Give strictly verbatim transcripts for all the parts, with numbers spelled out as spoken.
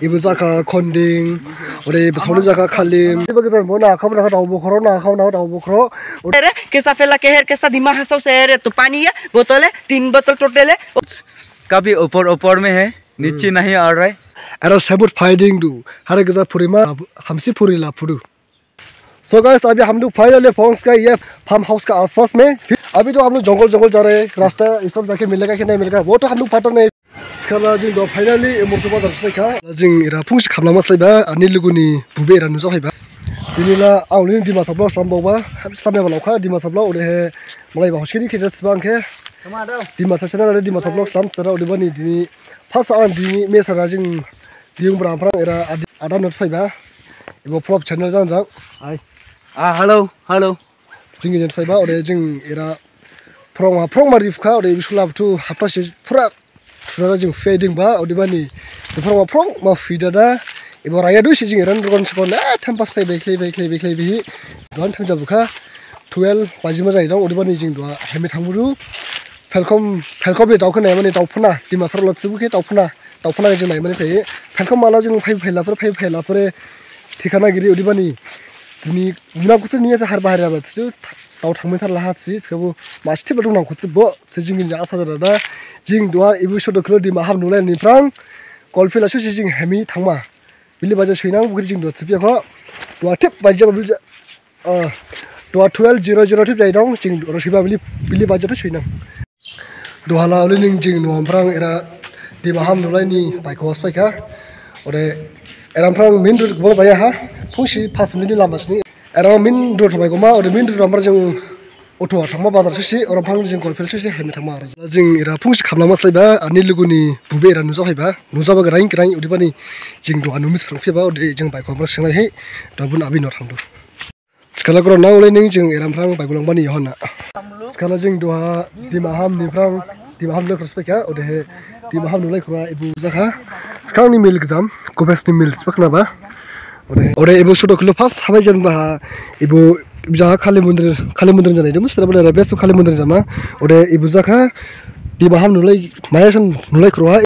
Ibu jakha Khonding, ode ibu sauli jakha Khalim. Ibu gajang bo na kham na dao bokhro, na kham na dao bokhro. अरे, कैसा फैला कहर, कैसा दिमाग है, सबसे है रे, तो पानी है, बोतल है, तीन बोतल टोटल है। कभी ऊपर ऊपर में है, नीचे नहीं आ रहा है। Era sebut fighting du, hare gaja phurima, hamsi phuri la phudu. So guys, अभी हम लोग finally पहुंच गए ये farm house का आसपास में। फिर अभी तो हम लोग जंगल जंगल जा रहे हैं, रास्ता ये सब जाके मिलेगा कि नहीं मिलेगा, वो तो हम लोग पता नहीं। Skala jing do finally Umrangso bazar sophaikha. Jing era phungsi khamna maslaiba, ani luguni bube era nujaphaiba. Dinila ang lini Dimasa vlog slam baoba, slam yaba laokha Dimasa vlog, odehe malaiba hoskini khede sibang khe. Dimasa channel ode Dimasa vlog slam sara odebani dini first ang dini mesara jing Diyungbra phrang era adi-, adam not phaiba. Ebo vlog channel jang jang. Hai. Ah, hello, hello. Jing jang phaiba, ode jing era phrong ma, phrong ma rifkha, ode bisula buthu hapta se phura thurara jing fading ba, odebani. Jing phrong ma, phrong ma fida da. Ebo raya du si jing era nurgon sikon, ah, time pass khlai bai, khlai bai, khlai bai, khlai bai. Duhan time jabukha. Twelve baji ma jai dong, odebani jing duha hemi thangbudu. Falcon, Falcon ni daokhe naimani daophana, Dimasa rao la sibu khe daophana, daophana jing naimani phai. Falcon mala jing phai phai laphure, phai phai laphure, thikana giri odebani. Dini muna kutu niya se har bahar yaba situ, dao thangmai tharla ha si, sebo masti badung nang kutu bo, se jing jing asa jada da. Jing duha ibu sodo kilo Dimaham nulai ni phrang, Golfila susi jing hemi thangma. Bili baja suinang, bukri jing duha sipya kho. Duha thip baja bili ja-, Ah, duha twelve zero zero thip jai dong, jing oro siba bili, bili baja tho suinang. Duhala uli ning jing nuam phrang era Dimaham nulai ni baikho sophaikha. Ode era phrang main road gabang jaya ha, phungsi pas minute ni lama sini. Era main road baikho ma, ode main road amar jing auto ha thangma bazar susi, oro phrang jing Golfila susi, hemi thangma aro. Jing era phungsi khamna maslaiba, ani luguni bube era nujaphaiba, nujaba gerain gerain, odebani jing duha numis phrang phiba, ode jing baikho amar singlai hai, duha bun abi no thangdu. Skala koro na uli ning jing era phrang baikho langbani yahon na. Skala jing duha Dimaham ni phrang, Dimaham nulai kho sophaikha, odehe Dimaham nulai kho ibu jakha. Skang ni mill gajam, Kubes ni mill sophaikha ba. Ode, ode ibu sodo kilo pas habai jan ba, ibu jakha Kali mandir, Kali mandir janai dum, sira bole Rebes Kali mandir jama. Ode ibu jakha Dimaham nulai, maya san nulai kho ha.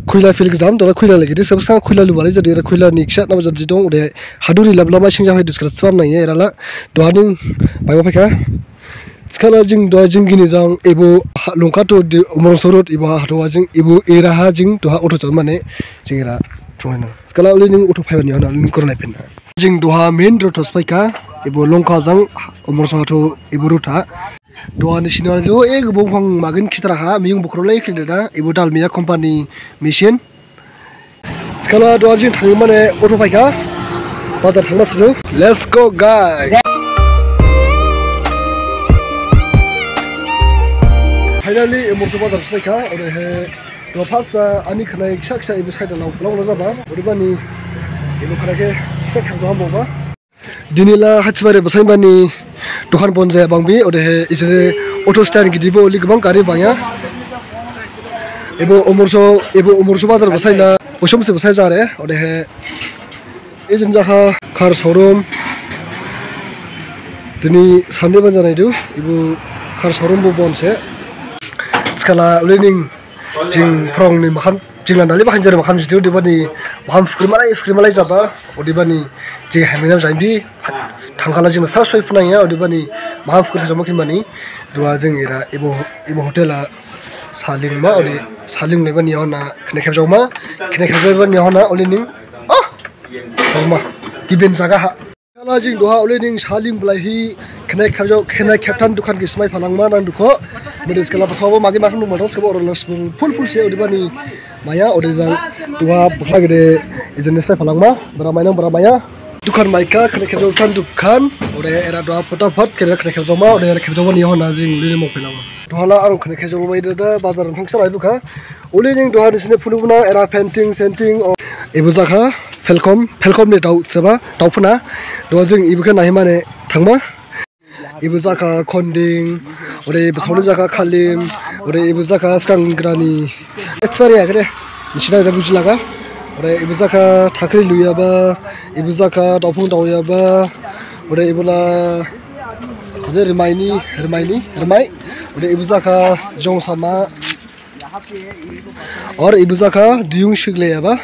Khoila field gajam, dora khoila lagi, de sabsa khoila lubalai jadi era khoila ni kisa nama jadi dong, ode Haduri lab lama sing jahai discuss sibam nang ya era la. Duha ning baikho phaikha. Skala jing duha jing gini jang ebo ha-, Longkha to di Umrangso road ebo ha, ha duha jing ebo era ha jing duha auto jam mane jing era chungnai nang. Skala uli ning auto phaibani yahon na uli ning koro naiphin na. Jing duha main road tho sophaikha ebo Longkha jang Umrangso to ebo road ha. Duha ni scenery do e gabang phang magin khitra ha, miyung bukrolai khida da, ebo Dalmia company machine. Skala duha jing thangmane auto phaikha. Bazar thangma sidu. Let's go, guys. Finally, Umrangso bazar sophaikha. Odehe duha pas, ah, ani khanai kisa kisa ibu side lao, lao, lao jaba. Odebani ibu khanai khe kisa khamjaoham baoba. Dinila Hathibari basain bani dukan bon jaya bangbi, odehe ijine auto stand gidi bo uli gabang gari bangya. Ebo Umrangso, ebo Umrangso bazar basain la, Bosomsi basai jare, odehe ijin jakha car showroom. Dini Sunday ban janai du, ebo car showroom bo bon se. Skala uli ning jing phrong ni makham, jing landali makham jere makham jitu, odebani makham fukri malai, fukri malai jaba, odebani jing hemina jangbi, thangkhala jing sar soi phunang ya, odebani makham fukri jama khinmani, duha jing era ebo, ebo hotel ha saling ma, ode saling lebani yahon na, khene khep jaoma, khene khep lebani yahon na, uli ning, oh, jaoma, gibin jaga ha. Skala jing duha uli ning saling blaihi khenai khajao, khenai khepthan dukan khe smai phalangma nang dukho. Mede skala basao bo magi makham nung mathang skabo oro las full full se odebani maya ode jang duha bukha gede ijin smai phalangma bra mainang bra maya. Dukan maikha khenai khepthan dukan ode era duha phota phot khenai khepjaoma ode era khepjaoma ni yahon na jing uli ning mok phalangma. Duhala ang khene khe jolo bai da bazar thangsa rai bukha. Uli ning duha ni sini phunu buna era painting, senting, o. Ibu jakha, Falcon, Falcon ni dao, seba, dao phuna. Duha jing ibu khe nahi mane thangma. Ibu jakha Khonding, ore ibu sauli jakha Khalim, ore ibu jakha skang grani. Etsbari ya kere. Nisina da buji laga. Ore ibu jakha thakri luyaba, ibu jakha daophung daoyaba, ore ibu la Ode remaini, remaini, remai. Ode ibu jakha jongsama. Or ibu jakha diyung sigleyaba.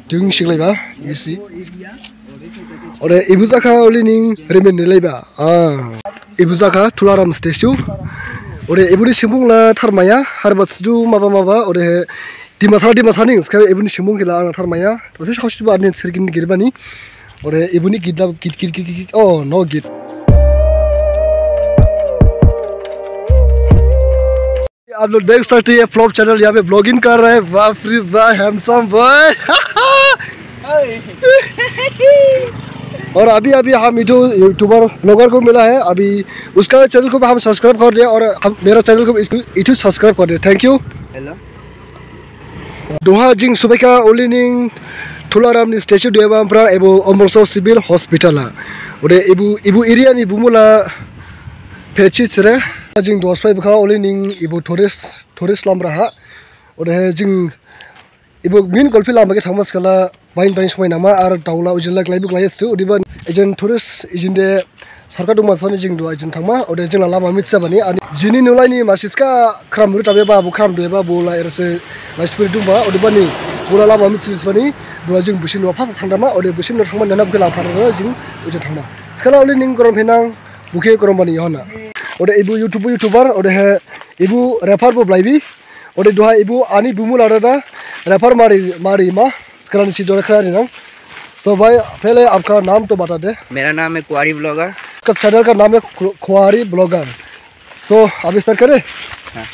Jung siklaiba, isi. Ore ibu jakha oli ning remen nelaiba. Ah. Ibu jakha Tularam statue. Ore ibuni singphung la tharmaya, harbat sidu maba maba, ore Dimasa, Dimasa ning, skha ibuni singphung khela ang tharmaya. Tose saosi ba nin sirgin girbani. Ore ibuni git la git, git, git, git, git. Oh, no git. आप लोग देख सकते हैं, ये flop channel यहाँ पे ब्लॉगिंग कर रहा है। बाप रे बाप, हैंडसम बॉय। और अभी अभी हम इधर यूट्यूबर ब्लॉगर को मिला है, अभी उसका चैनल को भी हम सब्सक्राइब कर दिया और हम, मेरा चैनल को इसको इधर सब्सक्राइब कर दिया। Thank you। Hello। Duha jing subaikha oli ning Tularam ni statue duha ba ampra ebo Umrangso Civil Hospital ha. Ode ibu, ibu area ni bumu la Phechi sere. Jing duha subaikha oli ning ibu tourist, tourist lamra ha. Ode jing ibu main golpi lama khe thangma skala bain bain somai nangma ar daola ujin la glaibu glaiya stu. Odebani agent tourist agent de sarkar dongma sibani jing duha jing thangma, ode jing la lama mithiya bani, ani jini nolaini masi skha khram ru tabe ba, bo khram due ba, bo la erse la spiri dongba, odebani bo la lama mithiya sibani, duha jing busi noh phasa thangdama, ode busi noh thangma nana bukhe la phara jing ujin thangma. Skala oli ning gorom phenang, bukhe gorom bani hona. Ode ibu YouTube, YouTuber, ode he ibu rapper bo blaibi, ode duha ibu ani bumu la dada, rapper mari, mari ma, skala ni si dore khara ri nang. So भाई, पहले आपका नाम तो बता दे। मेरा नाम है कुआरी ब्लॉगर। इसका चैनल का नाम है कु-, कुआरी ब्लॉगर। So अभी स्टार्ट करें? हाँ।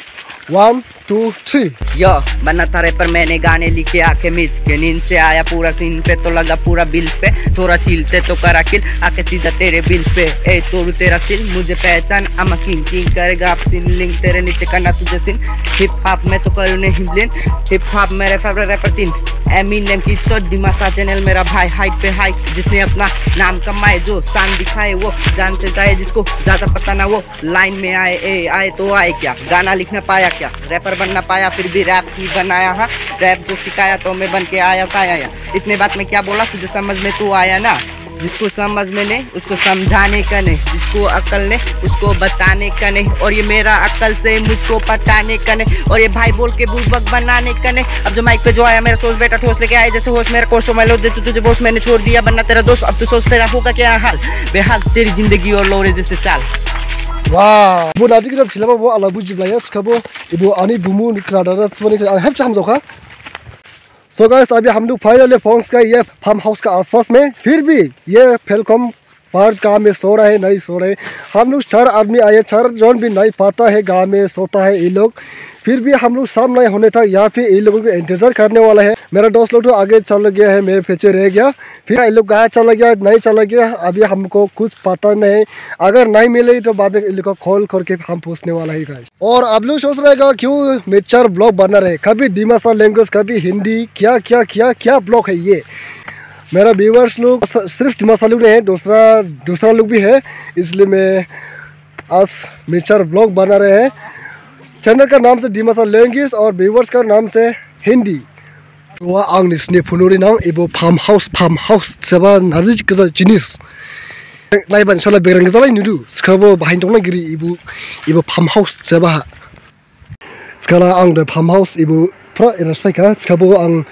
One, two, three। यो, बना था रैपर, मैंने गाने लिखे, आंखें मीच के नींद से आया पूरा सीन पे, तो लगा पूरा बिल पे, थोड़ा चिल थे तो करा किल, आके सीधा तेरे बिल पे। ए तोड़ू तेरा सीन, मुझे पहचान, I'm a king, king करेगा आप सीन, लिंक तेरे नीचे करना तुझे सीन। हिप हॉप में तो करूँ नहीं ब्लेम, हिप हॉप मेरे फेवरेट रैपर तीन, एमिनेम, किड सो, डिमासा चैनल मेरा भाई, हाइट पे हाइट, जिसने अपना नाम कमाए, जो शान दिखाए, वो जान से जाए, जिसको ज्यादा पता ना वो लाइन में आए, ए आए तो आए क्या, गाना लिखना पाया क्या, रैपर बनना पाया, फिर भी रैप ही बनाया। हाँ, रैप जो सिखाया तो मैं बन के आया साया। इतने बात में क्या बोला, तुझे समझ में तो आया ना? जिसको समझ में नहीं, उसको समझाने का नहीं, जिसको अकल नहीं, उसको बताने का नहीं, और ये मेरा अकल से मुझको पटाने का नहीं, और ये भाई बोल के बुड़बक बनाने का नहीं। अब जो माइक पे जो आया, मेरा सोच बेटा ठोस लेके आए जैसे होश, मेरा कोर्स मैं लो दे तू तुझे बॉस, मैंने छोड़ दिया बनना तेरा दोस्त, अब तू सोच तेरा होगा क्या हाल, बेहाल तेरी जिंदगी और लोरे जैसे चाल। Wow, bo naji gida thilaba bo ala buji blaya, skha bo ibo ani bumu ni khna dada, sibani khna, ang hep cham jokha. So guys, अभी हम लोग फाइनली पहुंच गए ये फार्म हाउस का आसपास में। फिर भी ये फैलकॉन बर्ड कहाँ में सो रहा है, नहीं सो रहा है। हम लोग चार आदमी आए, चार जन भी नहीं पता है कहाँ में सोता है ये लोग। फिर भी हम लोग शाम नहीं होने तक यहाँ पे ये लोगों को इंतजार करने वाला है। मेरा दोस्त लोग तो आगे चल गया है, मैं पीछे रह गया। फिर ये लोग कहाँ चला गया, नहीं चला गया, अभी हमको कुछ पता नहीं। अगर नहीं मिले तो बाद में ये लोग को कॉल करके हम पूछने वाला है guys। और आप लोग सोच रहेगा क्यों मिक्सचर ब्लॉग बना रहे, कभी दिमासा लैंग्वेज, कभी हिंदी, क्या क्या क्या क्या ब्लॉग है ये। मेरा व्यूअर्स लोग स-, सिर्फ दिमासा लोग नहीं है, दूसरा दूसरा लोग भी है, इसलिए मैं आज मिक्सचर ब्लॉग बना रहे हैं। चैनल का नाम से दिमासा लैंग्वेज और व्यूअर्स का नाम से Hindi. Duha ang nisini phunuri nang, ibo farm house, farm house seba naji gija jinis. Naiban sala begrang gija lai nudu, skabo bahain dongna giri ibo, ibo farm house seba ha. Skala ang de farm house ibo phra era sbaikha, skabo ang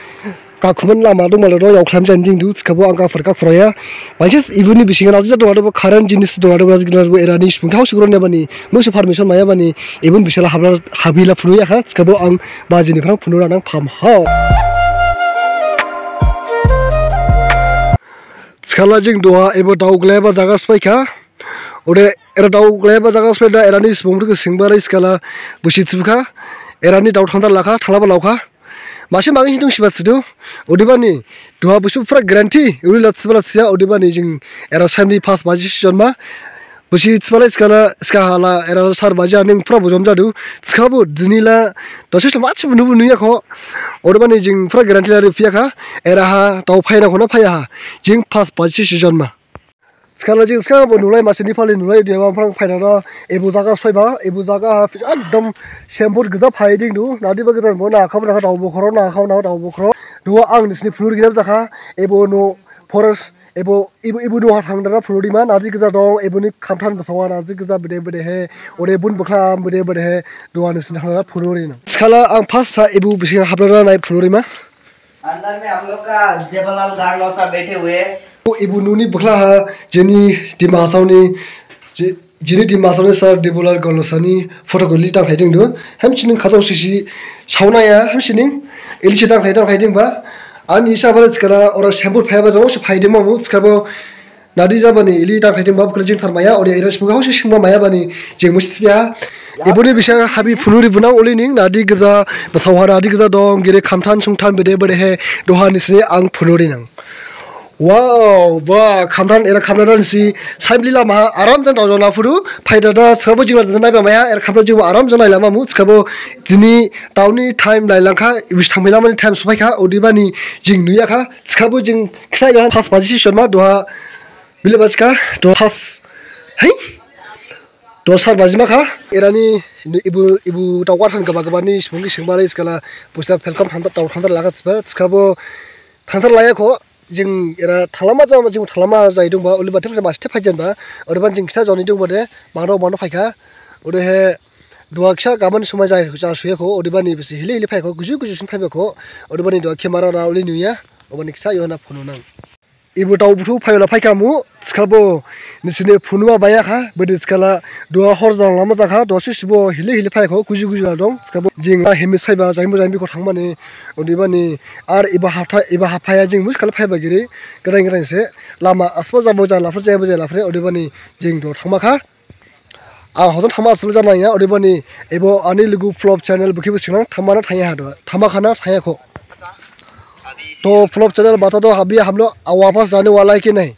kakhuman lama dong mala do, yaoklam jan jing du, skabo ang kaphar kaphra ya. Bansis ibuni bising naji jadu adu bo current jinis dong adu bo naji gina bo erani sibung house gron ya bani, musi permission maya bani, ibun bisala habla habila phunu ya ha, skabo ang Bajini phrang phunu ranang farm house. Skala jing duha ebo dao gleba jaga sbaikha. Ode era dao gleba jaga sbai da erani sibung rukhe singba rai skala busi thibkha. Erani dao thangdar lakha, thanglaba laokha. Masi mangi hitung sibat sidu. Odebani duha busi phra guarantee, uri lat siba lat siya, odebani jing era saimni pas baji sijonma. Busi thibala skala, skala era sar baji aning phra bojom jadu. Skabo dinila dose sla machi bunu bunu yakho. Odebani jing phra guarantee la riphiya kha. Era ha dao phaina khona phaya ha. Jing pas baji sijonma. Skala jing skabo nulai masi ni phali nulai de bang phrang phaina da. Ebo jaga soiba, ebo jaga ha ekdom sembur gija phai ding du. Nadi ba gija bo na kham na dao bokhro, na kham na dao bokhro. Duha ang nisini phunuri gina jakha. Ebo no forest Ebo, ebo, ebo duha thangdara phunurima, naji gija dong, eboni khamthan basawa, naji gija bede bede he, ore bun bakhla bede bede he, duha nisini thangdara phunurina. Skala ang first sa ebo bising habdara nai phunurima. अंदर में हम लोग का देवलाल गार्लोसा बैठे हुए हैं। Ibu nuni bukhla ha, jini Dima Hasao ni, ji-, jini Dima Hasao ni sir Debolal Gorlosa ni photo ko li tang khaiding du. Hamsining khajao sisi saonaya, hamsining ili si tang khaiding khaiding ba. Ani sa bala chikala ora sempur phaya ba jao si phaiding mamu chikabo. Nadi jabani ili tang khaiding ba bukhla jing tharmaya, ora ira sibuga hausi singba maya bani jing musi thipya. Ibuni bisa habi phunuri bunang ulining, nadi gaja, basauha nadi gaja dong, giri khamthan sungthan bede bede he, doha nisini ang phunuri nang. Wow, ba, khamthan, era khamthan dan si, saimli lama, aram jang dao jang laphudu, phaida da, sabo jingla jang naiba maya, era khamthan jingbo aram jang nailama mu, sabo jini, daoni time nailangkha, ibis thangmai lamani time suphaikha, odebani jing nuyakha, sabo jing, kisa yahan, pas baji si shonma, doha, bile bajikha, doha pas, hei? Doha sar baji makha, erani, ibu, ibu tawar han gaba gaba ni, sibungi singbalai skala, pusta Falcon hamta tawar hamta lagat sba, sabo, Thangthar laya kho, jing era thalama jama jing thalama jai dongba, uli bathe phai maste phai jenba, odeban jing kisa joni dongba de, mano mano phaikha, odehe dua kisa gaman sumai jai ja suya kho, odebani bisi hili hili phaikho, guju guju sin phaiba kho, odebani dua camera na uli nuya, obani kisa yona phunu nang. Ibu tau buthu phayola phaikha mu, Skabo, nisini phunuma baya kha, bede skala, dua hor jang lama jakha, dua sisibo hili hili phai kho, kuji kuji la dong, skabo, jing la hemis phaiba, jangbo jangbi kho thangmani, odebani, ar iba haptha, iba haphaya jing muskala phaiba giri, gadain gadain se, lama asba jabo jang lafre, jabo jang lafre, odebani, jing do thangma kha. Ang hojon thangma asba jang nangya, odebani, ebo ani lugu vlog channel bukhibo singnang, thangma na thangya ha do, thangma khana thangya kho. तो flop channel बता दो, अभी हम लोग वापस जाने वाला है कि नहीं?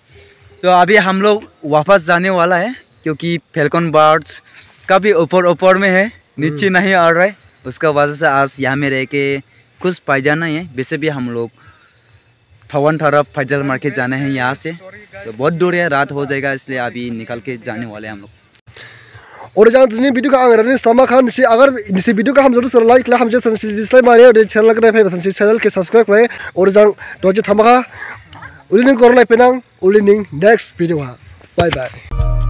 तो अभी हम लोग वापस जाने वाला है, क्योंकि फैल्कन बर्ड्स काफ़ी ऊपर ऊपर में है, नीचे हम्म। नहीं आ रहा है। उसका वजह से आज यहाँ में रह के कुछ फ़ायदा नहीं है। वैसे भी हम लोग थवन तरफ फैजल मार्केट जाना है यहाँ से, तो बहुत दूर है, रात हो जाएगा, इसलिए अभी निकल के जाने वाले हैं हम लोग। Ode jang jini video kha ang rani sama kha nisi agar nisi video kha hamjadu sir like la hamjadu sir dislike mare ode channel kha phai basan si channel khe subscribe khlai ode jang doje thama kha uli ning korlai penang uli ning next video ha bye bye.